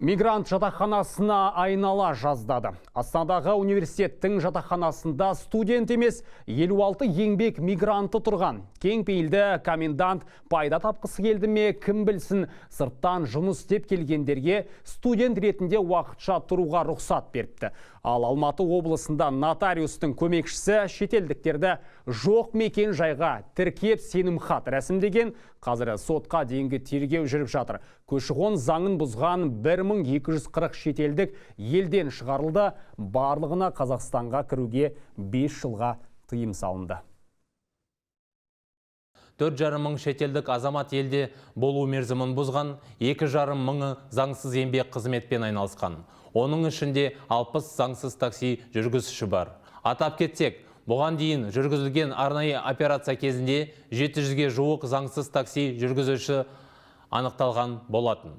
Мигрант жатақханасына айнала жаздады. Астанадағы университеттің жатақханасында студент емес, 56 еңбек мигранты тұрған. Кең пейілді комендант пайда тапқысы келді ме, кім білсін, сырттан жұмыс істеп келгендерге студент ретінде уақытша тұруға рұқсат беріпті. Ал Алматы облысында нотариустың көмекшісі шетелдіктерді жоқ мекен жайға тіркеп, сенім хат рәсімдеген. Қазір сотқа дейінгі тергеу жүріп жатыр. Көші-қон заңын бұзған 1240 шетелдік елден шығарылды. Барлығына Қазақстанға кіруге 5 жылға тыйым салынды. 4,5 мың шетелдік азамат елде болу мерзімін бұзған, 2,5 мыңы заңсыз еңбек қызметпен айналысқан. Оның ішінде 60 заңсыз такси жүргізуші бар. Атап кетсек, бұған дейін жүргізілген арнайы операция кезінде 700-ге жуық заңсыз такси жүргізуші анықталған болатын.